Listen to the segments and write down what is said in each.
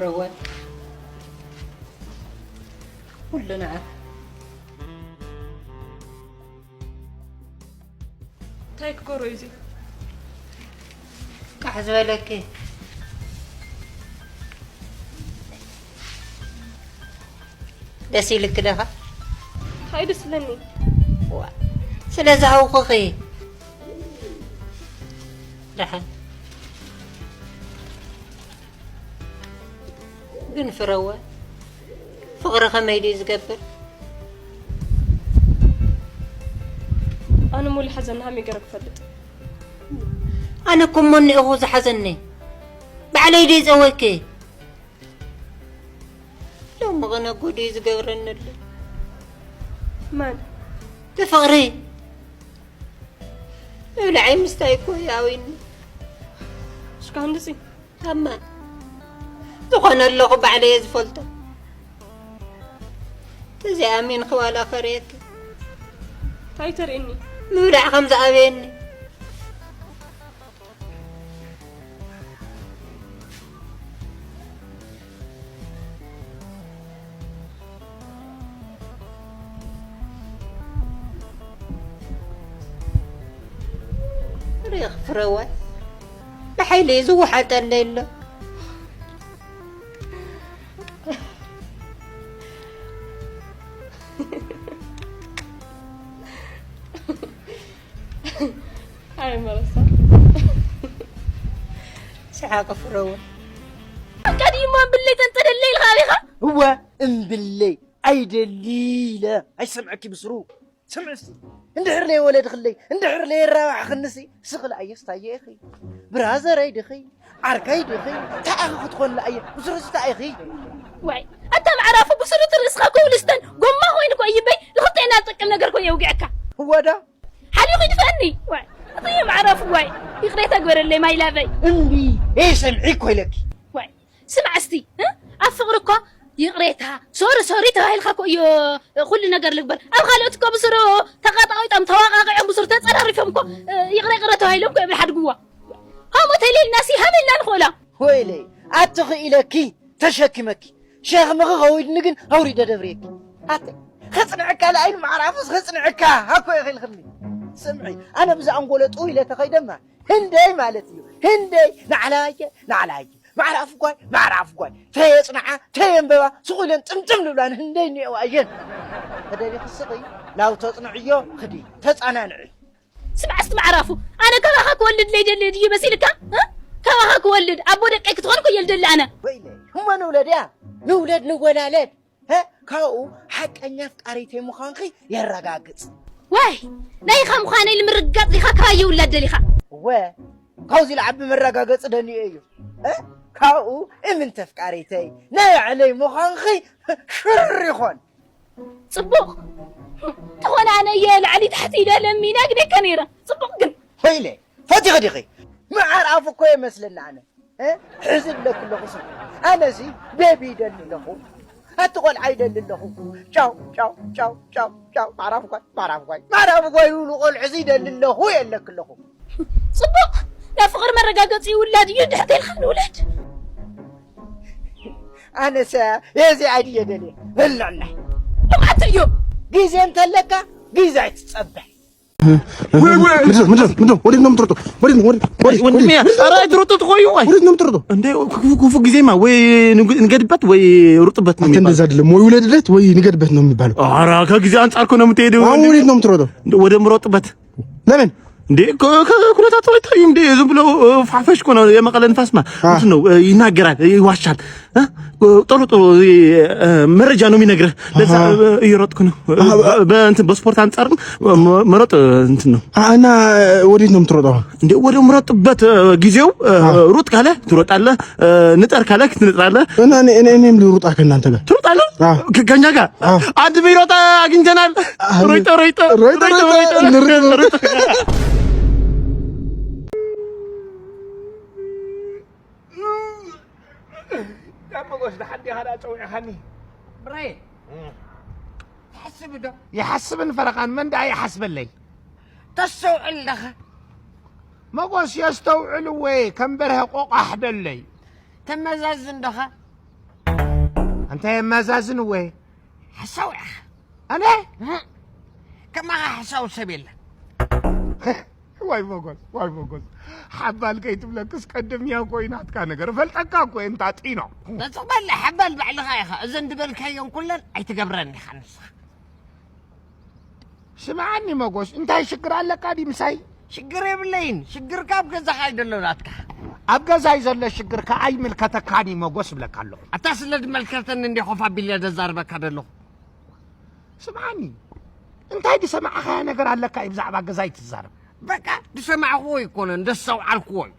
ረወ ኩሉ ንዓኽ። እንታይ ክገብሮ እዩ እዚ? ቃሕ ዝበለኪ ደስ ኢልክ ደኻ? እንታይ ደስ ዝብለኒ? ዋ፣ ስለ ዝሃውኽኺ። ደሓን። ግን ፍረወ፣ ፍቕሪ ከመይ ድዩ ዝገብር? ኣነ ሙሉ ሓዘና ሃመይ ገይረ ክፈልጥ? ኣነ እኮ እሞ እኒኦኹ ዝሓዘኒ። ባዕለይ ድየ ጸወኪ? ሎሚ ኸነጎ ድዩ ዝገብረኒ ኣሎ? መን? ብፍቕሪ ምብላዓይ ምስታይ እኮ እዩ ኣውይኒ። እስካሁን ድዚ ኣማ ዝኾነ ኣለኹ ባዕለየ ዝፈልጦ። እዚ ኣሚንኺ ዋላ ከርእየኪ እንታይ ተርእኒ? ምብላዕ ከም ዝኣበየኒ። ሪኽ ፍረዋይ ብሓይሊ እዩ ዝወሓጠለይ ኣሎ። ኣይ መረሳ ሰሓቂ ፍረወ ቀዲሞ ብለይ ተንጠደለይ ኢልካ ኣቢኻ እወ እምብለይ ኣይደሊ ኢለ ኣይሰምዐኪ ብስሩ ስምዕሲ እንድሕር ለይወለድክለይ እንድሕር ለየራባሕኽንሲ ስኽል ኣየስታየ ኢኺ ብራዘረይ ድኺ ዓርከይ ድኺ እንታይ ኢኺ ክትኾንላ እየ ብስሩስ እንታይ ኢኺ ዋይ ኣታ መዕራፉ ብስሩት ርእስኻ ኮብልስተን ጎማ ኮይኑ ኮ ይበይ ንኽልቴና ዝጠቅም ነገር ኮ የውግዐካ እወዳ ሓሊኹ ይድፈአኒ ዋይ ኣታ መዕራፉ ዋይ ይቕሬታ ግበረለይ ማይ ላቨይ እምቢ ይሰምዒ እኮ ኢለኪ ዋይ ስማዕ እስቲ እ? ኣብ ፍቕሪ እኮ ይቕሬታ ሶሪ ሶሪ ተባሂልካ እኮ እዮ ኩሉ ነገር ልግበር ኣብ ካልኦት እኮ ብስሩ ተቐጣቒጦም ተዋቃቂዖም ብስሩ ተፀራሪፎም እኮ እ፣ ይቕረ ይቕረ ተባሂሎም እኮ እዮም ዝሓድግዋ ከምኡ ተሊልና ሲ ሃበልና ንኽእሎ ወይለይ ኣትኺ ኢለኪ ተሸኪመኪ ሸኽምኺ ከዊድኒ ግን ኣውሪደ ደብርየኪ ኣተ ከፅንዐካ ለኣይን ማዕራፍስ ከፅንዐካ ሃኮ ኢኺ ኢልክኒ ስምዒ ኣነ ብዛ ኣንጎሎ ጥው ኢለ ተኸይደማ ህንደይ ማለት እዩ ህንደይ ናዕላየ ናዕላየ ማዕረ ኣፍጓይ ማዕረ ኣፍጓይ ተየፅንዓ ተየንበባ ስቑ ኢለን ጥምጥም ልብላን ህንደይ እኒአዋ እየን ተደሊኺ ስቒ ናብ ተፅንዕዮ ክዲ ተፃናንዒ ስማዕ እስቲ ማዕረ ኣፉ ኣነ ካባኻ ክወልድ ለይደሊ ድዩ መሲልካ እ? ካባኻ ክወልድ ኣቦ ደቀይ ክትኾን እኮ እየ ልደሊ ኣነ ወይለ እሞ ንውለድ እያ ንውለድ ንወላለድ ሀ ካብኡ ሓቀኛ ኣፍቃሪተይ ምዃንኺ የረጋግጽ። ዋይ ናይኻ ምዃነይ ንምርጋጽ ዲኻ ካባይ ይውላድ ደሊኻ? እወ ካብዚ ልዓቢ መረጋገጺ ደልዮ እዩ። እ ካብኡ እምንቲ ኣፍቃሪተይ ናይ ባዕለይ ምዃንኺ ሽር ይኾን። ጽቡቕ ተኾነ ኣነ እየ ላዕሊ ታሕቲ ኢለ ለሚነ ኣግደካ ነይረ። ጽቡቕ ግን። ሆይለ ፈቲኺ ዲኺ? መዓር ኣፉ እኮ የመስለኒ ኣነ። እ? ሕዚ ኣለኩ ኣለኹ ስም ኣነዚ ቤቢ ይደሊ ኣለኹ ኣቲ ቆልዓ ይደሊ ኣለኹ ጫው ጫው ጫው ጫው ጫው ማዕራፍ ጓይ ማዕራፍ ጓይ ማዕራፍ ጓይ ይብሉ ቆልዑ እዚ ይደሊ ኣለኹ የለክ ኣለኹ ፅቡቕ ናይ ፍቕሪ መረጋገፂ ይውላድ እዩ ድሕር ተልካ ንውለድ ኣነሰ የዚ ኣይድየ ደልየ በልዕና ልምዓት እዩ ግዜ እንተለካ ግዜ ኣይትፀበ ምንድን ነው ምንድን ነው ወዴት ነው የምትሮጠው? ወዴት ነው ወዴት ወዴት ወዴት ወንድሜ ኧረ አይትሮጡ ትቆዩ ወይ ወዴት ነው የምትሮጠው? እንዴ ክፉ ክፉ ጊዜማ ወይ ንግ- ንገድበት ወይ ሩጥበት ነው አንተ የሚባለው። እንደዛ አይደለም ወይ ውለድለት ወይ ንገድበት ነው የሚባለው። ኧረ ከጊዜ አንጻር እኮ ነው የምትሄደው አሁን ወንድሜ። ወዴት ነው የምትሮጠው? ወደ ምሮጥበት ለምን እንዴ ከ- ከ- ኩነታት አይታዩም እንዴ ዝም ብሎ እ፣ ፋፈሽ እኮ ነው የመቀለ ንፋስማ አ። እንትን ነው እ፣ ይናገራል ይዋሻል እ? ጥሩ ጥሩ እ፣ መረጃ ነው የሚነግርህ። ለዛ እ፣ እየሮጥኩ ነው እ፣ በ- በእንትን በስፖርት አንጻርም መ- መሮጥ እ፣ እንትን ነው። አ፣ እና ወዴት ነው የምትሮጠው? እንዴ ወደ ምሮጥበት እ፣ ጊዜው እ፣ ሩጥ ካለ ትሮጣለህ፣ እ፣ ንጠር ካለ ትንጥራለህ። እና እኔ እኔ እኔም ልሩጣ ከእናንተ ጋር ትሮጣለህ። አ። ከ- ከኛ ጋር አ። አንድ ቢሮጣ አግኝተናል። አ፣ ሮይጠ ሮይጠ ሮይጠ ሮይጠ ሮይጠ ሮይጠ ሮይጠ ዳመጎስ ደሓን ዲኻ ደኣ ጸዊዕኻኒ? ብራየ ትሓስብ ዶ? ይሓስብን ፈረቓን መን ደኣ ይሓስበለይ? ተስተውዕል ዳኻ? መጎስ የስተውዕል እወ ከም በርሀ ቆቋሕ ደለይ። ተመዛዝን ዳኻ? እንታይ የመዛዝን ወይ? ሓሳዊ ኢኻ። ኣነ ከማኻ ሓሳዊ ሰብ የለን። ዋይ ሞጎስ፣ ዋይ ሞጎስ፣ ሓባል ከይትብለክስ ቀድም እያ እኮ ናትካ ነገር እፈልጠካ እኮ እየ፣ እንታ ጢኖ። ተጽቕበለ ሓባል ባዕልኻ ኢኻ። እዘን ዝበልካዮን ኩለን ኣይትገብረን ኢኻ ንስኻ። ስምዓኒ ሞጎስ፣ እንታይ ሽግር ኣለካ ድዩ ምሳይ? ሽግር የብለይን። ሽግርካ ኣብ ገዛኻ እዩ ዘሎ ናትካ። ኣብ ገዛይ ዘሎ ሽግርካ ኣይምልከተካን እዩ ሞጎስ እብለካ ኣለኹ። ኣታ ስለ ድመልከተኒ እንዴ ኮፍ ኣቢለ ደዛርበካ ዘለኹ። ስምዓኒ፣ እንታይ ዝሰማዕኻያ ነገር ኣለካ እዩ ብዛዕባ ገዛይ ትዛረብ? በቃ ዝሰማዕክዎ ኣይኮነን፣ ደስተውዓልክዎ እዩ።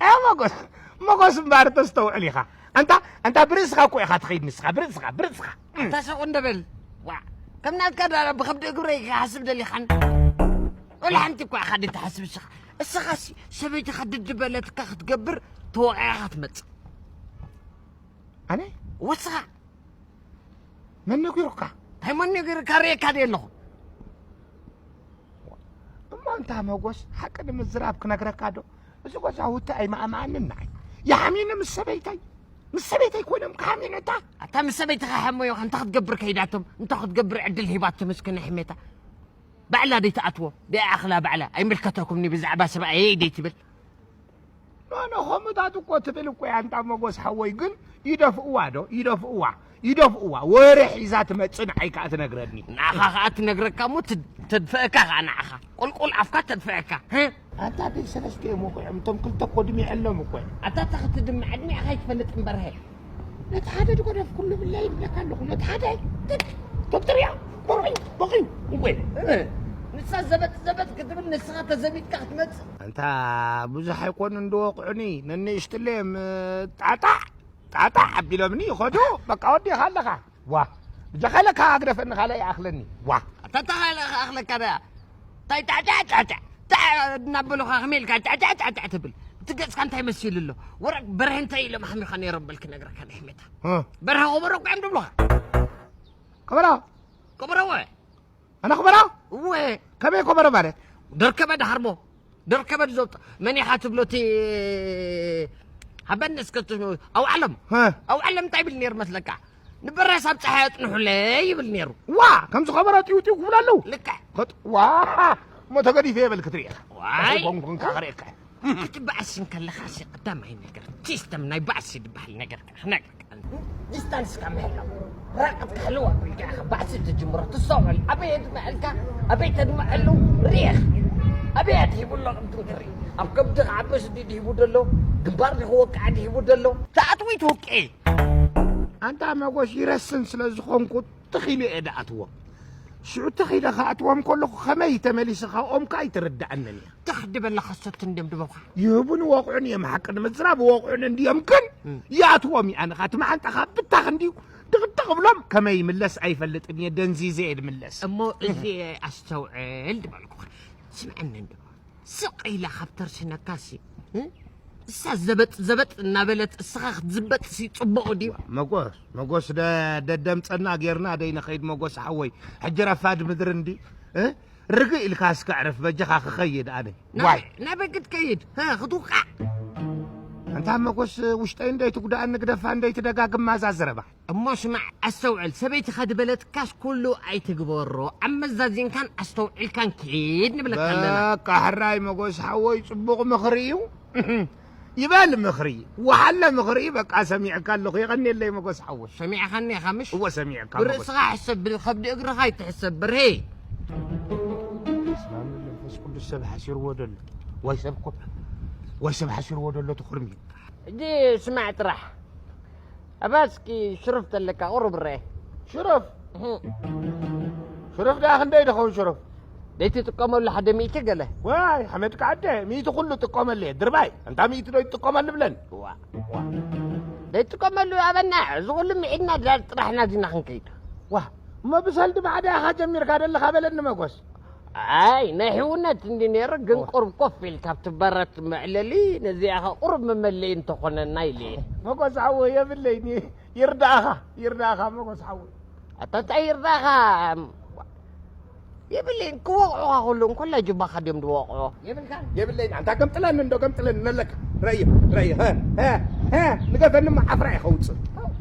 እ ሞጎስ፣ ሞጎስ እምበኣር ተስተውዕል ኢኻ። ኣንታ ኣንታ ብርእስኻ እኮ ኢኻ ትኸይድ ንስኻ፣ ብርእስኻ፣ ብርእስኻ። ኣታ ሰቕ እንደ በል። ዋ፣ ከም ናትካ ዳ ብኸብዲ እግረይ ክሓስብ ደሊኻን? ወላ ሓንቲ እኳ ኢኻ ድትሓስብ እስኻ። እስኻሲ ሰበይትኻ ድድበለትካ ክትገብር ተወቒዕኻ ትመጽእ። ኣነ ወስኻ መን ነጊሩካ? እንታይ መን ነጊሩካ? ርእየካ ድየ ኣለኹ። እሞ እንታ መጎስ፣ ሓቂ ንምዝራብ ክነግረካ ዶ? እዚ ገዛውቲ ኣይመኣመኣንን ንዓይ። ይሓምየኒ ምስ ሰበይተይ። ምስ ሰበይተይ ኮይኖም ክሓምየኒ እታ። ኣታ ምስ ሰበይትኻ ሓመዮ፣ እንታይ ክትገብር ከይዳቶም? እንታይ ክትገብር ዕድል ሂባቶም እስኪ ንሕሜታ? ባዕላ ደይትኣትዎ፣ ደይኣኽላ ባዕላ። ኣይምልከተኩምኒ ብዛዕባ ሰብኣየይ ደይትብል። ኖኖ፣ ከምኡታት እኮ ትብል እኮ እያ። እንታ መጎስ ሓወይ ግን ይደፍእዋ ዶ? ይደፍእዋ፣ ይደፍእዋ። ወረ ሒዛ ትመጽእ ንዓይ ከኣ ትነግረኒ። ንዓኻ ከኣ ትነግረካ እሞ ትድ-፣ ተድፍአካ ከኣ ንዓኻ። ቁልቁል ኣፍካ ተድፍአካ። ህ? ኣንታ ደይ ሰለስተ እዮም ወቂዖም። እቶም ክልተ እኮ ድሚዐሎም እኮ እየ። ኣታ እታ ክትድምዕ ኣድሚዕኻ ኣይትፈልጥ እምበር፣ ሀ። ነቲ ሓደ ድጎደፍ ኩሉ ብለይ ይብለካ ኣለኹ። ነቲ ሓደ ትክ-፣ ዶክተር እያ። ቦቕዩ፣ ቦቕዩ። እወ። እ፣ ንሳ ዘበጥ ዘበጥ ክትብል ንስኻ ተዘቢጥካ ክትመጽእ። ኣንታ ብዙሕ ኣይኮኑን ድወቕዑኒ። ነንእሽትለይ እዮም ጣጣዕ ጣጣዕ ኣቢሎምኒ ይኸዱ። በቃ ወዲኻ ኣለኻ። ዋ። ብጀኻ ኢለካ ኣግደፈኒ ካልኣይ ይኣኽለኒ። ዋ። ኣታ እንታይ ካልኣይ ክኣኽለካ ደኣ? እንታይ ጫዕጫዕ ጫዕጫዕ ጫዕ እናበሉኻ ከመይ ኢልካ ጫዕጫዕ ጫዕጫዕ ትብል? እቲ ገጽካ እንታይ መሲሉ ኣሎ? ወረ በርሀ እንታይ ኢሎም ኣሕሚኻ ነይሮም በል ክነግረካ ንሕሜታ። እ። በርሀ ከበሮ እኮ እዮም ዝብሉኻ። ከበሮ? ከበሮ ወ? ኣነ ከበሮ? እወ። ከመይ ከበሮ ማለት? ደርከበ ደሃርሞ። ደርከበ ዘውጥ መን ኢኻ ትብሎ እቲ ሃበኒ እስከ እቲ ኣውዓሎም። ሀ። ኣውዓሎም እንታይ ይብል ነይሩ መስለካ? ንበራስ ኣብ ፀሓይ ኣፅንሑለይ ይብል ነይሩ። ዋ! ከምዚ ከበሮ ጢው ጢው ክብሉ ኣለዉ። ልክዕ። ከጥ-፣ ዋ! እሞ ተገዲፈ የበል ክትርኢ ኢኻ። ዋይ! ጎንጎንካ ክርእየካ። ክትበኣስ እንከለኻሲ ቀዳማይ ነገር ሲስተም ናይ ባእሲ ዝበሃል ነገር ክነግረካ። ዲስታንስካ ምሕላው። ራቕ ክትሕልው ኣቢልካ ኢኻ ባእሲ ትጅምሮ። ትስተውዕል። ኣበይ እየ ድምዐልካ? ኣበይ ተድምዐሉ? ርኢኻ። ኣበይ እየ ድሂቡ ኣሎ ቅድም ትርኢ። ኣብ ከብዲ ክዓበስ ድዩ ድሂቡ ደሎ? ግንባር ድዩ ክወቅዓ ድሂቡ ደሎ? ትኣትዊ ትውቅዒ። ኣንታ መጎስ ይረስን ስለ ዝኾንኩ ትኽ ኢለ እየ ድኣትዎም። ሽዑ ትኽ ኢለ ክኣትዎም ከለኹ ከመይ ተመሊሰ ካብኦም ከኣ ኣይትርድኣንን እያ። ትኽ ድበላ ከሰት እንድዮም ድበብኻ። ይህቡን ይወቕዑን እዮም፣ ሓቂ ንምዝራብ ይወቕዑን እንድዮም፣ ግን እም። ይኣትዎም እዩ። ኣነ ኸኣ እቲ መዓንጣ ካብ ብታኽ እንድዩ ድቕድቕ ብሎም ከመይ ይምለስ ኣይፈልጥን እየ፣ ደንዚዘ እየ ድምለስ። እሞ እዚ ኣስተውዕል ድበልኩኻ። ስምዐኒ እንዶ። ስቕ ኢላ ካብ ተርሽነካሲ፣ እ? እሳ ዘበጥ ዘበጥ እናበለት እስኻ ክትዝበጥሲ ጽቡቕ ድዩ? መጎስ፣ መጎስ ደ-፣ ደደምጸና ጌርና ደይ ንኸይድ መጎስ ሓወይ። ሕጂ ረፋድ ምድሪ እንዲ፣ እ? ርግእ ኢልካ እስከ ዕረፍ በጃኻ ክኸይድ ኣነ። ናበይ? ዋይ። ናበይ ክትከይድ? ሀ፣ ክትውቃዕ? ኣንታ መጎስ ውሽጠይ እንደይ ትጉዳእኒ ግደፋ እንደይ ትደጋግማ እዛ ዘረባ። እሞ ስማዕ ኣስተውዕል፣ ሰበይትኻ ድበለትካስ ኩሉ ኣይትግበሮ፣ ኣመዛዚንካን ኣስተውዒልካን ኪድ ንብለካ ኣለና። በቃ ሕራይ መጎስ ሓወይ ጽቡቕ ምኽሪ እዩ። ይበል ምኽሪ፣ ወሓለ ምኽሪ፣ በቃ ሰሚዕካ ኣለኹ፣ የቐንየለይ መጎስ ሓወይ። ሰሚዕካኒ ኢኻ ምሽ? እወ ሰሚዕካ መጎስ። ብርእስኻ ሕሰብ፣ ብኸብዲ እግርኻ ኣይትሕሰብ በርሄ። በስመ ኣብ መንፈስ ቅዱስ ሰብ ሓሲርዎ ደሎ። ወይ ሰብ ኮ-፣ ወይ ሰብ ሓሲርዎ ደሎ ትኹርሚ። ሕጂ ስማዕ ጥራሕ። ኣባስኪ ሽሩፍ ተለካ ቁሩብ ርአ። ሽሩፍ? እህ። ሽሩፍ ደኣ ክንደይ ድኸውን ሽሩፍ? ደይትጥቀመሉ ሓደ ሚእቲ ገለ። ዋይ፣ ሓመድካ ኣደ፣ ሚእቲ ኩሉ ጥቀመሉ እየ። ድርባይ፣ ኣንታ ሚእቲ ዶ ይጥቀመሉ ብለን? ዋ፣ ዋ። ደይትጥቀመሉ ኣበና፣ እዚ ኩሉ ምዒድና ዳ-፣ ጥራሕና ዚና ክንከይድ። ዋ፣ እሞ ብሰልዲ ማዕዳ ኢኻ ጀሚርካ ደለኻ በለኒ መጎስ። ኣይ፣ ናይ ሕውነት እንዲ ነይሩ፣ ግን ዋ። ቁሩብ ኮፍ ኢልካ ኣብቲ በረት መዕለሊ፣ ነዚኣ ኸ ቁሩብ መመለዪ እንተኾነና ኢለ እየ። መጎስ ሓወይ፣ የብለይን፣ ይርዳእኻ፣ ይርዳእኻ መጎስ ሓወይ። ኣታ እንታይ ይርዳእኻ? የብለይን፣ ክወቕዑኻ ከለዉ እንኮላይ ጅባኻ ድዮም ዝወቕዑ። የብልካን? የብለይን፣ ኣንታ ገምጥለኒ እንዶ፣ ገምጥለኒ፣ ነለካ። ረእዮ፣ ረእዮ፣ ሀ፣ ሀ፣ ሀ፣ ንገፈኒ እሞ ዓፍራ ኢኻ ውፅእ።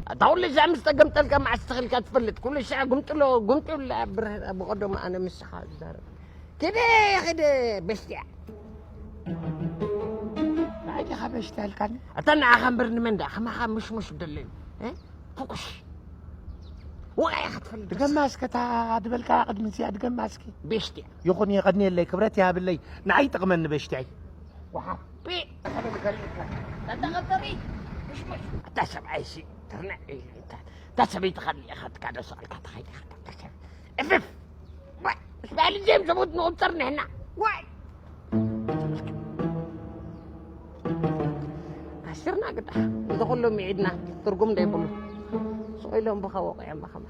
ኣታ ኩሉ ሻዕ ምስ ተገምጠልካ መዓስ ተኺልካ ትፈልጥ? ኩሉ ሻዕ ጉምጥሎ ጉምጥሎ ብረ-፣ ብቐደሙ ኣነ ምስኻ ዝዛረብ። ክደ ክደ በሽትያ። ንዓይ ዲኻ በሽትያ ኢልካኒ? ኣታ ንዓኻ እምበር ንመን ደኣ? ከማኻ ምሽሙሽ ደለዩ። እ? ፍኩሽ። ወቃ ኢኻ ትፈልጥ። ድገማ እስከ እታ ድበልካ ቅድሚ እዚኣ ድገማ እስኪ። በሽትያ። ይኹን የቐንየለይ፣ ክብረት ይሃብለይ። ንዓይ ይጠቕመኒ በሽትያይ። ወሓቢ። ተቐበሪ። ምሽሙሽ። ኣታ ሰብኣይ ሲ ትርንዕ ኢሉ እንታ፣ እታ ሰበይቲ ካልእ ኢኻ ትካደሶ ኣልካ ተኸይደ። እፍፍ። ዋይ፣ እስራኤል ጀም ሰቡት ንቑጸር ንሕና። ዋይ። ኣስርና ግዳ። እዚ ኩሉ ሚዒድና ትርጉም ዘይብሉ። ስቕ ኢሎም ብኻ ወቂዖም ብኸማ።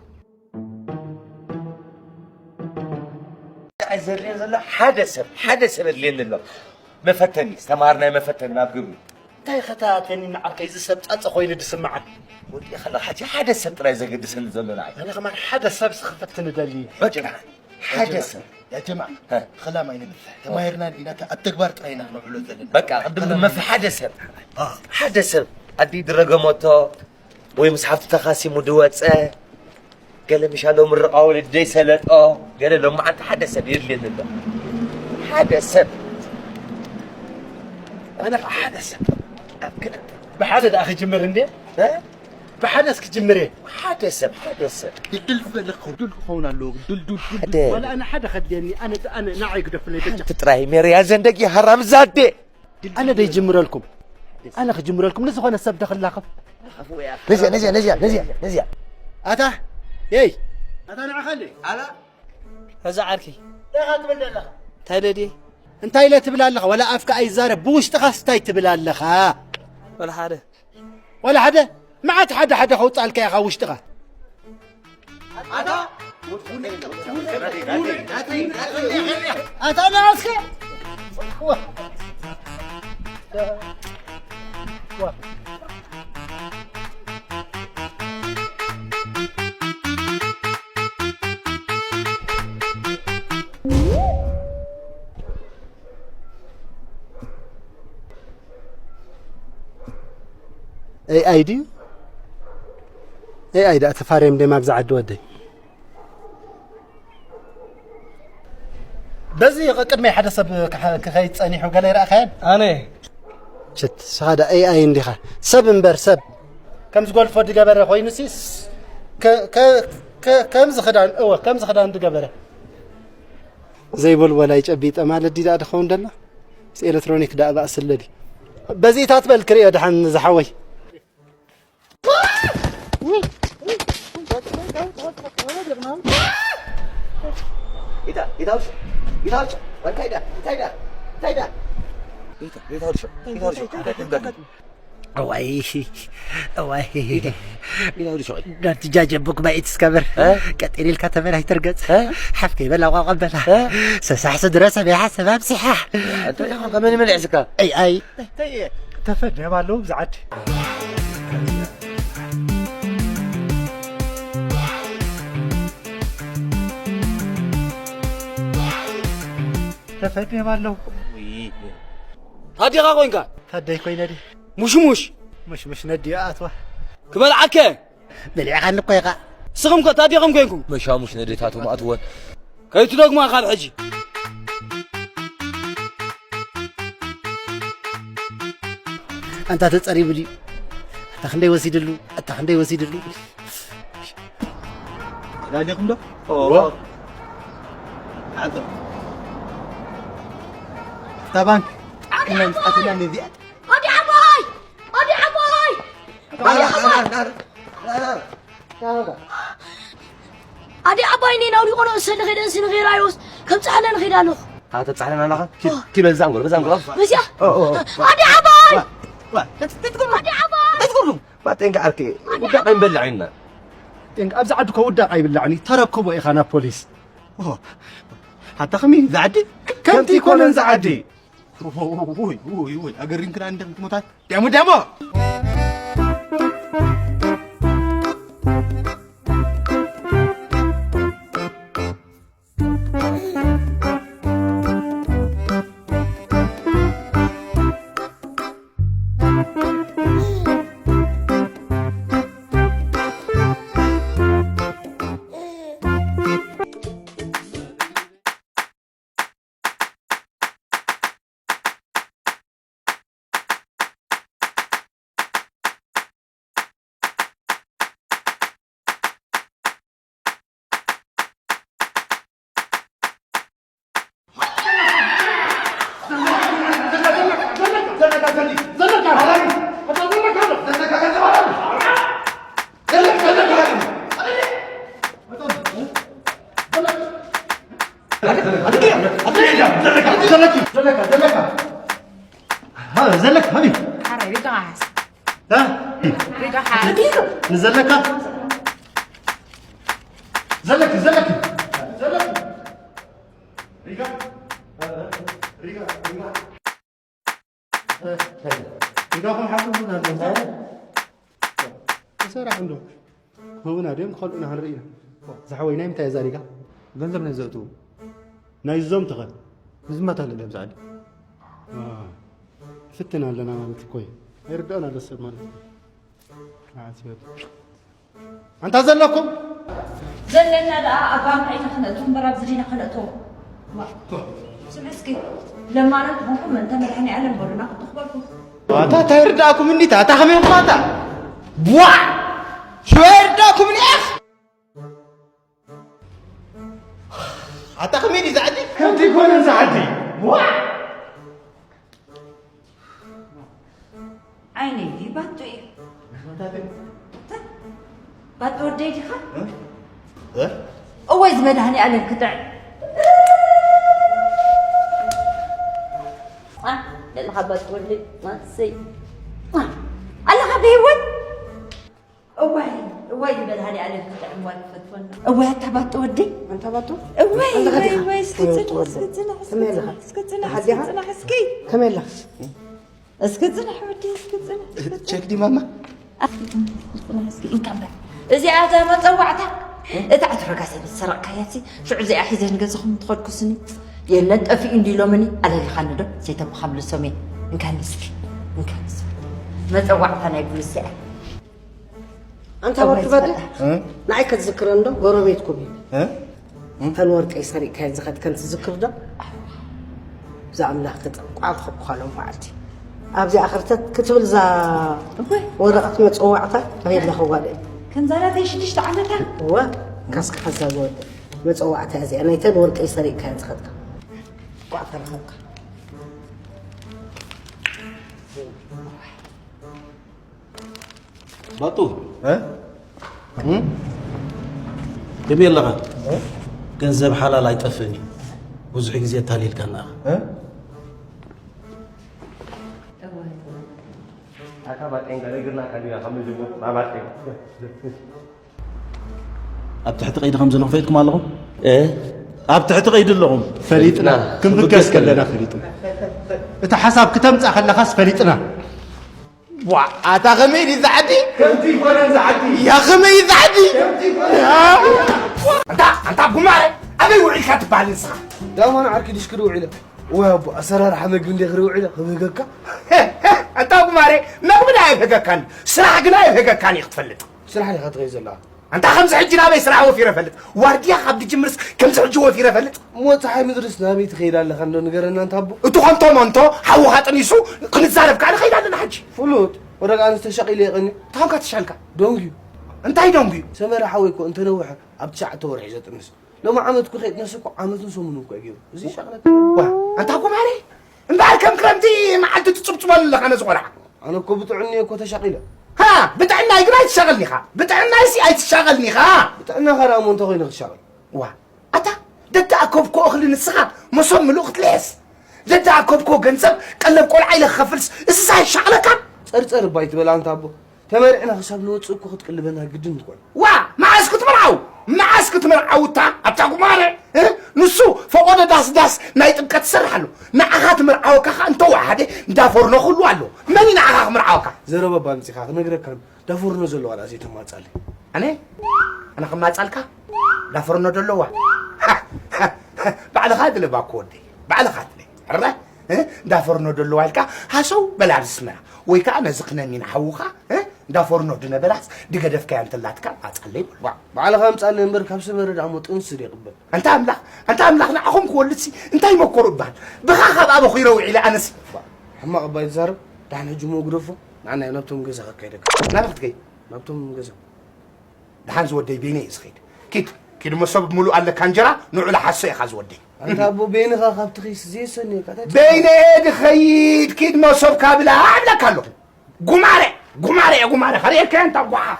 ኣይ ዘድልየን ዘሎ ሓደ ሰብ፣ ሓደ ሰብ ኣድልየኒ ኣሎ። መፈተኒ፣ ዝተምሃርናዮ መፈተኒ ናብ ግብሪ። እንታይ ኸታተኒ ንዓርከይ፣ እዚ ሰብ ጸጸ ኮይኑ ዝስምዓኒ። ወዲ ኸላ፣ ሕጂ ሓደ ሰብ ጥራይ ዘገድሰኒ ዘሎ ንዓይ። ኣነ ከማን ሓደ ሰብ ዝኽፈትኒ ደሊ። በቃ፣ ሓደ ሰብ። ያ ጀማዓ፣ ሀ። ኸላም ኣይንግፋሕ። ተማሂርና እንዲና፣ ኣብ ተግባር ጥራይ ኢና ክነውዕሎ ዘለና። በቃ፣ ቅድም ንመፍ ሓደ ሰብ። አ። ሓደ ሰብ። ኣዲ ድረገመቶ፣ ወይ ምስ ሓፍቱ ተኻሲሙ ድወጸ፣ ገለ ምሻሎ ምርቓ ወለዲ ደይሰለጦ፣ ገለ ሎማዓንቲ ሓደ ሰብ የድልየኒ ኣሎ። ሓደ ሰብ። ኣነ ኸዓ ሓደ ሰብ። ኣብ ክልተ። ብሓደ ደኣ ክጅምር እንዴ? እ? ብሓደስ ክጅምር እየ። ሓደ ሰብ፣ ሓደ ሰብ። ድልድል ዝበለ ክኸው፣ ድል ክኸውን ኣለዎ። ድል፣ ድል፣ ድል፣ ሓደ። ድል። ዋላ ኣነ ሓደ ከድልየኒ፣ ኣነ፣ ኣነ፣ ንዓይ ግደፍለይ በጃ። ሓንቲ ጥራይ ሜርያ ዘንደጊ ሃራምዛዴ። ኣነ ደይጅምረልኩም። ኣነ ክጅምረልኩም ንዝኾነ ሰብ ደኽላኸፍ። ነዚያ፣ ነዚያ፣ ነዚያ፣ ነዚያ፣ ነዚያ። ኣታ፣ የይ። ኣታ ንዓኻ እንዴ? ኣላ። እዛ ዓርከይ። እንታይ ኢኻ ትብል ዘለኻ? እንታይ ኢለ ትብል ኣለኻ? ዋላ ኣፍካ ኣይዛረብ። ብውሽጥኻስ እንታይ ትብል ኣለኻ? ወላ ሓደ። ወላ ሓደ? መዓት ሓደ ሓደ ከውጻልካ ኢኻ ውሽጥኻ። ኣታ፣ ኣታ ንዓስከ። ኤኣይ ድዩ? ኤኣይ ደኣ ተፋርዮም ደም ኣብዚ ዓዲ ወደይ። በዚ ቅድመይ ሓደ ሰብ ክኸ-፣ ክኸይድ ጸኒሑ ገለ ይረኣኻየን? ኣነ። ሽት፣ ንስኻ ደኣ ኤኣይ እንዲኻ። ሰብ እምበር ሰብ። ከም ዝጎልፎ ዝገበረ ኮይኑሲ ስ-፣ ከ-፣ ከ-፣ ከ-፣ ከምዚ ክዳን፣ እወ፣ ከምዚ ክዳን ዝገበረ። ዘይበልቦላይ ጨቢጠ ማለት ድዩ ደኣ ድኸውን ደላ? ምስ ኤሌክትሮኒክ ደኣ ባእስለ ድዩ? በዚ እታ ትበል ክርእዮ ደሓን ዝሓወይ። እዋይ፣ እዋይ። ናንቲ ጃጀ ቡክ ባይት እስከበር። እ? ቀጤን ኢልካ ተበላሽ ተርገጽ። እ? ሓፍ ከይበላ ቋቋ በላ። እ? ሰሳሕ ስድረ ሰብ ይሓሰብ ኣብሲሓ። እንታይ ኢኻ ከመን መልዕስካ? ኣይ፣ ኣይ። ተፈድዮም ኣለዉ ብዛዓድ። ተፈድዮም ኣለዉ። ታዲኻ ኮይንካ? ታደይ ኮይነ ድየ? ሙሽሙሽ። ሙሽሙሽ ነድዮ ኣትዋ። ክበልዓከ? በሊዕኻኒ እኮ ኢኻ። ንስኹም ከ ታዲኹም ኮይንኩም? መሻሙሽ ነዴታቶም ኣትወን። ከይትደግማ ካብ ሕጂ። ኣንታ ተጸሪቡ ድዩ? ኣታ ክንደይ ወሲድሉ? ኣታ ክንደይ ወሲድሉ? ዳሊኹም ዶ? ኦ። ኣቶ። እታ ባንክ። ኣታ ነዚኣ። ኣዲ ዓባይ! ኣዲ ዓባይ! ኣዲ ዓባይ! ኣዲ ዓባይ እኔ ናውዲ ቆሎ እሰ ንኸይደ እንሲ ንኸይራዮስ ከም ጻሕለ ንኸይዳ ኣለኹ። ኣተ ጻሕለ ናላኻ? ኪድ፣ ኪድ በዛ እንጎሎ፣ በዛ እንጎሎ። በዚያ? ኦ፣ ኦ፣ ኦ። ኣዲ ዓባይ! ዋ፣ ዋ፣ ተት-፣ ተትጎሎ። ኣዲ ዓባይ! ተትጎሎ። ባጤንካ ዓርኪ፣ ውዳቕ ኣይንበልዕ ኢና። ጤንካ፣ ኣብዚ ዓዲ እኮ ውዳቕ ኣይብላዕን እዩ። ተረክቦ ኢኻ ናብ ፖሊስ። ኦ፣ ሓታ ከመይ እዩ ዝዓዲ? ከምቲ ይኮነን ዝዓዲ። ውይ፣ ውይ፣ ውይ፣ ኣገሪምክና እንደ ምትሞታት። ደሞ፣ ደሞ! ዘለካ ዘለካ ዘለካ ዘለካ ዘለካ ሀቢ ሓራይ ሪጋ ሓስ እ? ሪጋ ሓስ ንዘለካ ዘለኪ ዘለኪ ዘለኪ ሪጋ ሪጋ ሪጋ ሪጋ ኹም ሓፍኩም ናንተ እንታይ ተሰራሕ እንዶ ሆብና ድዮም ክኸልኡና ክንርኢ ኢና ዝሓወይ ናይ ምንታይ እዛ ሪጋ ገንዘብ ናይ ዘእትዉ ናይ ዞም ትኸ ንዝማት ኣለና ኣብዚ ዓዲ ፍትን ኣለና ማለት እኮ እዩ ኣይርዳእና ኣሎ ሰብ ማለት እዩ ኣንታ ዘለኩም ዘለና ደኣ ኣብ ባንክ ኢና ክነእትዎ እምበር ኣብዚ ዲና ክነእትዎ ስምዒ እስኪ ለማኖት ኹንኩም እንተ መድሓኒ ኣለም በሉና ክትኽበልኩም ኣታ እንታይ ርዳእኩም እንዲታ ኣታ ከመይ ኹማታ ቧዕ ሽወ ርዳእኩም እንዲያ ኣታ ከመይ ዲ ዛዕዲ ከምቲ ይኮነ ዛዕዲ ቧዕ ዓይነይ ባቱ እዩ ባቱ ወደይ ዲኻ እወይ ዝመድሃኒ ኣለም ክጥዕ ለልኻ ባቱ ወደይ ማሰይ ኣለኻ ብህይወት እዋይ እዋይ ንመድሃኒ ኣለም ክጥዕም ጓል ክፈትወና እዋይ ኣታ ባጡ ወደይ ኣንታ ባጡ እዋይ እዋይ እዋይ እስኪ ጽናሕ እስኪ ጽናሕ እስኪ ጽናሕ እስኪ ጽናሕ እስኪ ከመይ ኣለኻ እስኪ ጽናሕ ወዲ እስኪ ጽናሕ እስኪ ጽናሕ ቸክ ዲ ማማ ጽናሕ እስኪ እንካ እምበር እዚኣ እዛ መጸዋዕታ እታ ዕትሮ ጋዜን ዝሰረቕካያ ሲ ሽዑ እዚኣ ሒዘ ንገዛኹም ትኸድኩስኒ የለን ጠፊኡ እንዲ ኢሎምኒ ኣለልኻኒ ዶ ዘይተምኻምልሶም እየ እንካኒ እስኪ እንካኒ እስኪ መጸዋዕታ ናይ ቡንስያ ኣንታ ወዲ በደ ንዓይ ከትዝክረን ዶ ጎረቤትኩም እዩ እተን ወርቀይ ሰሪቅካየን ዝኸድከን ትዝክር ዶ ብዛ ኣምላኽ ክጠንቋዕ ክኸብኳሎም በዓልቲ ኣብዚኣ ክርተት ክትብል እዛ ወረቐት መፀዋዕታ ኣበይ ኣለኽዋ ደ ከምዛ ናተይ ሽዱሽተ ዓመታ እወ ካስካ ሓዛ ዝወደ መፀዋዕታ እዚኣ ናይተን ወርቀይ ሰሪቅካየን ዝኸድካ ቋዕ ተረኸብካ ባጡ ከመይ ኣለኻ? ገንዘብ ሓላል ኣይጠፍእን እዩ። ብዙሕ ግዜ ኣታሊልካና ኢኻ። ኣብ ትሕቲ ቀይዲ ከም ዘለኹም ፈሊጥኩም ኣለኹም? ኣብ ትሕቲ ቀይዲ ኣለኹም። ፈሊጥና ክንብገስ ከለና ፈሊጥና። እቲ ሓሳብ ክተምጻእ ከለኻስ ፈሊጥና። ዋ ኣታ ከመይ ድዩ ዝዓዲ ከምቲ ይኮነ ዝዓዲ ያ ከመይ ዝዓዲ ከምቲ ይኮነ ኣንታ ኣንታ ጉማረ ኣበይ ውዒልካ ትበሃል ንስኻ ዳማን ዓርኪ ድሽ ክሪ ውዒለ ወይ ኣቦ ኣሰራርሓ መግቢ እንደ ክሪ ውዒለ ክብህገካ ኣንታ ጉማረ መግቢ ዳ ኣይብህገካን ስራሕ ግና ኣይብህገካን እዩ ክትፈልጥ ስራሕ ዲኻ ትኸይ ዘለኻ ኣንታ ከምዚ ሕጂ ናበይ ስራሕ ወፊረ ፈልጥ ዋርድያ ካብ ድጅምርስ ከምዚ ሕጂ ወፊረ ፈልጥ እሞ ፀሓይ ምድርስ ናበይ ትኸይድ ኣለኻ እንዶ ንገረና እንታ ኣቦ እቲ ኾንቶ ሞንቶ ሓውኻ ጠኒሱ ክንዛረብ ከዓ ንኸይድ ኣለና ሕጂ ፍሉጥ ወረቃ ኣንስ ተሻቒሉ የቐኒ እንታይ ኾንካ ተሻልካ ደንጉዩ እንታይ ደንጉዩ ሰመረ ሓወይ እኮ እንተነውሐ ኣብ ትሽዓተ ወርሒ ዘጥንስ ሎሚ ዓመት እኮ ከይጥነስ እኮ ዓመትን ሰሙንን እኮ ገይሩ እዚ ሻቕለካ ኣንታ ጉማሬ እምበኣር ከም ክረምቲ መዓልቲ ትፅብፅበሉ ኣለኻ ነዚ ቆልዓ ኣነ እኮ ብጥዕኒ እኮ ተሻቒለ ሃ ብጥዕናይ ግን ኣይትሻቐልኒ ኢኻ ብጥዕናይሲ ኣይትሻቐልኒ ኢኻ ብጥዕናኻ ደኣ እሞ እንታይ ኮይኑ ክትሻቐል ዋ ኣታ ደተኣከብኮ እኽሊ ንስኻ መሶብ ምሉእ ክትልሕስ ደተኣከብኮ ገንዘብ ቀለብ ቆልዓ ኢለ ክኸፍልስ እስሳ ይሻቐለካ ጸርጸር እባ ኣይትበል ኣንታ ኣቦ ተመሪዕና ክሳብ ንወፅእ እኮ ክትቅልበና ግድን ትኾን። ዋ መዓስ ክትምርዓው መዓስ ክትምርዓው እታ ኣብታ ጉማረ እ? ንሱ ፈቆዶ ዳስ ዳስ ናይ ጥምቀት ትሰርሕ ኣሎ ንዓኻ ትምርዓወካ ኸዓ እንተወሓደ እንዳፈርኖ ክህሉ ኣለዎ መን እዩ ንዓኻ ክምርዓወካ ዘረባ እባ ኣምፂኻ ክነግረካ ዳፎርኖ ዘለዋ ደኣ ዘይተማፃለይ ኣነ ኣነ ክማፃልካ ዳፈርኖ ደለዋ ባዕልኻ ድለ ባኮ ወደይ ባዕልኻ ድለ ሕረ እንዳ ፈርኖ ደለዋ ኢልካ ሃሰው በል ኣብዚ ስመራ ወይ ከዓ ነዚ ክነኒ ንሓውኻ እንዳ ፈርኖ ድነበላስ ድገደፍካያ እንተላትካ ኣፃለይ በል ባዕልኻ ኣምፃለይ እምበር ካብ ሰመረ ደኣ ሞ ጥንሲ ዶ ይቕበል ኣንታ ኣምላኽ ኣንታ ኣምላኽ ንዓኹም ክወልድሲ እንታይ መኮሩ እበሃል ብኻ ካብ ኣበኹ ይረውዒለ ኣነሲ ሕማቕ እባ ይዛረብ ዳሕን ሕጂ ሞ ግደፎ ንዓና ናብቶም ገዛ ከካይደካ ናበይ ክትከይድ ናብቶም ገዛ ደሓን ዝወደይ በይነ እየ ዝኸይድ። ኪድ ኪድ መሶብ ሙሉእ ኣለካ እንጀራ ንዑ ለሓሶ ኢኻ ዝወደይ። ኣንታ ኣቦ በይንኻ ካብቲ ኺስ ዘየሰንየካ ታይ ትብል? በይነ እየ ዝኸይድ ኪድ መሶብካ ብላዕ እብለካ ኣለኹ። ጉማረ ጉማረ እየ ጉማረ ኸርእየካ እየ ኣንታ ጓሓፍ።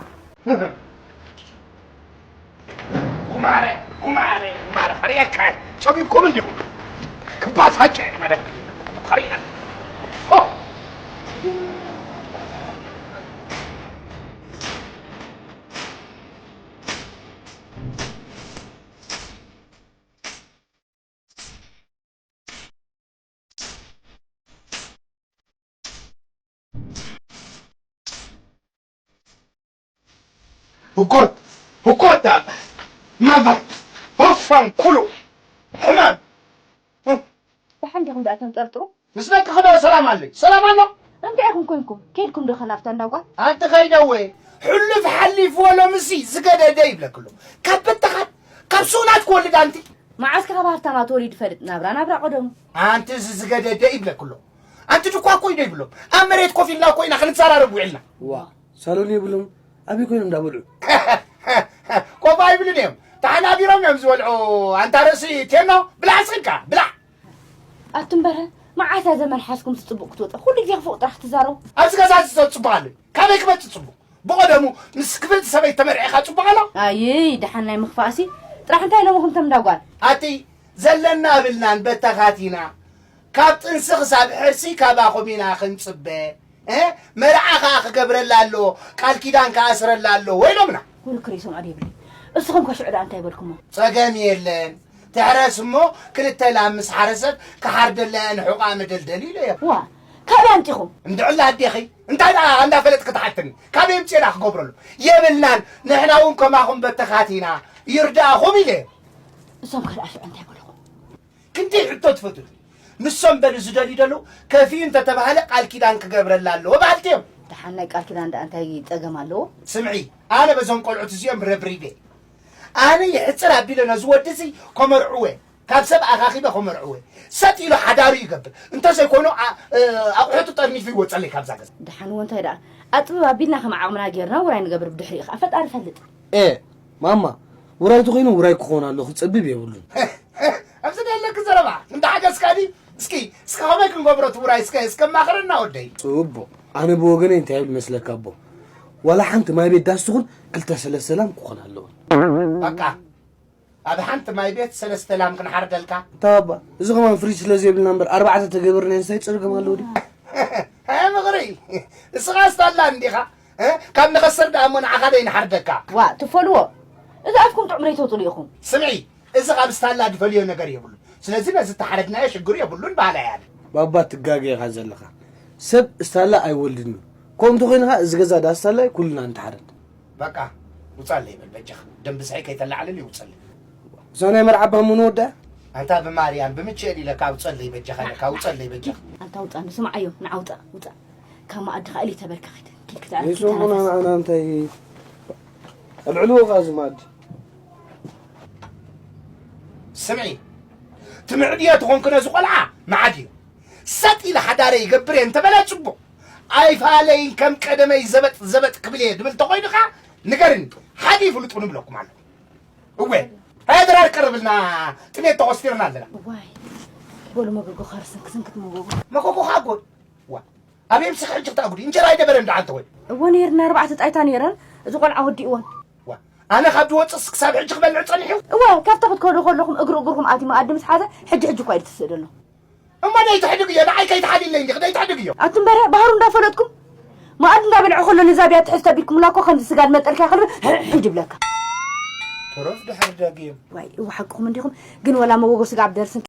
ጉማረ ማረ፣ ማረ፣ ፈሪያካ ጸቢብኩም እንዲኹም። ክባሳጨ፣ ማረ፣ ፈሪያ። ኦ! ህኮት፣ ህኮት፣ ማፋ፣ ሆፋን ኩሉ ሕማም። ደሓን ዲኹም ደኣ ተንጠርጥሩ? ምስ ደቂ ክዶ ሰላም ኣለይ። ሰላም ኣሎ? እንታይ ኢኹም ኮንኩም? ከይድኩም ዶ ከናፍታ እንዳ ጓል? ኣንቲ ከይደወ፣ ሕሉፍ ሓሊፍዎ ሎምሲ ዝገደደ ይብለክሎ። ካብ በተኻት፣ ካብ ስኡናት ክወልድ ኣንቲ። መዓስ ከ ካብ ሃብታማ ተወሊዱ ይፈልጥ? ናብራ ናብራ ቀደሙ። ኣንቲ እዚ ዝገደደ ይብለክሎ። ኣንቲ ድኳ እኮ እዩ ዘይብሎም። ኣብ መሬት ኮፍ ኢልና እኮ ኢና ክንዘራረብ ውዒልና። ዋ፣ ሳሎን የብሎም። ኣበይ ኮይኖም እንዳበልዑ? ኮፍ ኣይብሉን እዮም። ተሓናቢሮም እዮም ዝበልዑ። ኣንታ ርእሲ ቴኖ፣ ብላዕ ስኽንካ፣ ብላዕ። ኣቱም በረ፣ መዓስ እያ ዘመን ሓዝኩም ትጽቡቕ ክትወጽእ? ኩሉ ግዜ ክፉእ ጥራሕ ትዛረቡ። ኣብዚ ገዛ እዚ ሰብ ጽቡቕ ኣሎ። ካበይ ክመጽእ ጽቡቕ? ብቐደሙ ምስ ክፍልቲ ሰበይቲ ተመርዒኻ ጽቡቕ ኣሎ? ኣይይ፣ ደሓን ናይ ምኽፋእሲ። ጥራሕ እንታይ ኢሎምኹም እቶም እንዳ ጓል? ኣቲ ዘለና ኣብልናን በተኻቲና። ካብ ጥንሲ ክሳብ ሕርሲ ካባኹም ኢና ክንጽበ። እ? መርዓ ከኣ ክገብረላ ኣለዎ፣ ቃል ኪዳን ክኣስረላ ኣለዎ ኢሎምና። ወልክ ርእሶም ኣደ ይብለይ። እስኹም ከ ሽዑ ደኣ እንታይ በልኩሞ? ጸገም የለን። ትሕረስ እሞ ክልተ ላም ምስ ሓረሰት ክሓርደላ እየ ንሑቓ መደልደሊ ኢለዮ። ዋ፣ ካበይ ኣምጺኹም? እንድዕላ ኣዴኺ፣ እንታይ ደኣ እንዳፈለጥኪ ትሓትኒ? ካበይ ኣምጽኤ ደኣ ክገብረሉ? የብልናን፣ ንሕና እውን ከማኹም በተኻት ኢና፣ ይርዳእኹም ኢለዮ። እሶም ከ ደኣ ሽዑ እንታይ በልኹም? ክንደይ ሕቶ ትፈትዉ? ንሶም በሉ ዝደልዩ ዘለዉ፣ ከፊኡ እንተተባህለ ቃል ኪዳን ክገብረላ ኣለዎ በሃልቲ እዮም። ደሓን ናይ ቃል ኪዳን ደኣ እንታይ ጸገም ኣለዎ? ስምዒ፣ ኣነ በዞም ቆልዑት እዚኦም ረብሪበ። ኣነ ይሕጽር ኣቢለ ነዚ ወዲ እዚ ከመርዕወ፣ ካብ ሰብ ኣኻኺበ ከመርዕወ። ሰጥ ኢሉ ሓዳሩ ይገብር። እንተዘይኮይኑ፣ ኣ-፣ እ፣ ኣቑሑቱ ጠርኒፉ ይወጸለይ ካብዛ ገዛ። ደሓን እዎ እንታይ ደኣ፣ ኣጥብብ ኣቢልና ከም ዓቕምና ጌርና ውራይ ንገብር፣ ብድሕሪኡ ኸኣ ፈጣሪ ይፈልጥ። ኤ፣ ማማ፣ ውራይ ተኾይኑ ውራይ ክኾን ኣሎ፣ ክጸብብ የብሉን። ኣብዚ ደለኪ ዘረባ፣ እንዳ ሓገዝካ ድዩ? እስኪ፣ እስከ ከመይ ክንገብሮ እቲ ውራይ እስከ፣ እስከ ኣማኽረና ወደይ። ጽቡቕ። ኣነ ብወገነይ እንታይ ይብል መስለካ ኣቦ? ዋላ ሓንቲ ማይ ቤት ዳስ ትኹን ክልተ ሰለስተ ላም ክኾን ኣለወን። በቃ፣ ኣብ ሓንቲ ማይ ቤት ሰለስተ ላም ክንሓርደልካ። እታ ባባ፣ እዚ ከማን ፍሪጅ ስለ ዘይብልና እምበር ኣርባዕተ ተገበርና እንታይ ጽርግም ኣለዎ ድዩ? ኣይ ምኽሪ፣ እስኻ ስታላ እንዲኻ? እ? ካብ ንኸስር ደኣ እሞ ንዓኻ ደይ ንሓርደካ። ዋ፣ ትፈልዎ? እዚ ኣፍኩም ጥዑም ደይ ተውጽሉ ኢኹም። ስምዒ፣ እዚ ካብ ስታላ ድፈልዮ ነገር የብሉን። ስለዚ ነዚ ተሓረድናዮ ሽግር የብሉን በሃላይ ኣነ። ባባ ትጋገ ኢኻ ዘለኻ። ሰብ ስታላ ኣይወልድን እዩ። ከምኡ እንተኾይኑ ኸኣ እዚ ገዛ ደኣ ስታላ እዩ፣ ኩልና ንተሓረድ። በቃ፣ ውጻለይ በል በጃኻ። ደም ብዝሒ ከይተላዕልል ይውጸለይ። እዛ ናይ መርዓ ባሙን ወዳ? ኣንታ ብማርያም፣ ብምችኤል ኢለካ ውጸለይ በጃኻ ኢለካ፣ ውጸለይ በጃኻ። ኣንታ ውጻ፣ ንስምዓዮ፣ ንዓ ውጻ፣ ውጻ። ካብ መኣዲ ኸኣ ኢለ ተበልካ ኸይደ። ኪድ ክትዓርፍ የሶሙና ተናፈስ። ንዓና እንታይ ኣልዕልዎ ኸኣ እዚ መኣዲ? ስምዒ፣ ትምዕድዮ ተኾንኪ ነዚ ቆልዓ፣ ምዓድዮ። ሰጥ ኢለ ሓዳረይ ይገብር እየ እንተበለ ጽቡቕ። ኣይፋለይን ከም ቀደመይ ዘበጥ ዘበጥ ክብል እየ ድብል ተኾይኑ ኸኣ ንገርኒ። ሓደ ይፍልጡ ንብለኩም ኣለኹ። እወ፣ ሃየ ድራር ቀርብልና፣ ጥሜት ተኾስቲርና ኣለና። እዋይ፣ በሉ መጎጎ ኸርስን ክስንክት መጎጎ። መጎጎ ኸኣ ጎ-፣ ዋ፣ ኣበይ ምስኺ ሕጂ ክትኣጉዲ? እንጀራ ኣይነበረን ደኣ ኣንተ ወይ? እወ፣ ነይርና ኣርባዕተ ጣይታ ነይረን፣ እዚ ቆልዓ ወዲእወን። ዋ፣ ኣነ ካብ ዝወፅእስ ክሳብ ሕጂ ክበልዕ ፀኒሑ? እወ፣ ካብታ ክትከዱ ከለኹም እግሪ እግርኹም ኣትዩ መኣዲ ምስ ሓዘ፣ ሕጂ ሕጂ እኳ ኢሉ ትስእ ዘሎ። እሞ ደይ ትሕድግ እዮ፣ ንዓይ ከይትሓልይለይ እንዲኺ፣ ደይ ትሕድግ እዮ። ኣቱም በረ፣ ባህሩ እንዳፈለጥኩም፣ መኣዲ እንዳበልዐ ከሎ ነዛ ብያ ትሕዝ ተቢልኩምላ እኮ ከምዚ ስጋ ዝመጠልካ ከሎ፣ ሕሕ ይብለካ። ትረፍ ድሕሪ ደጊም። ዋይ፣ እወ፣ ሓቅኹም እንዲኹም፣ ግን ወላ መጎጎ ስጋ ኣብ ደርስን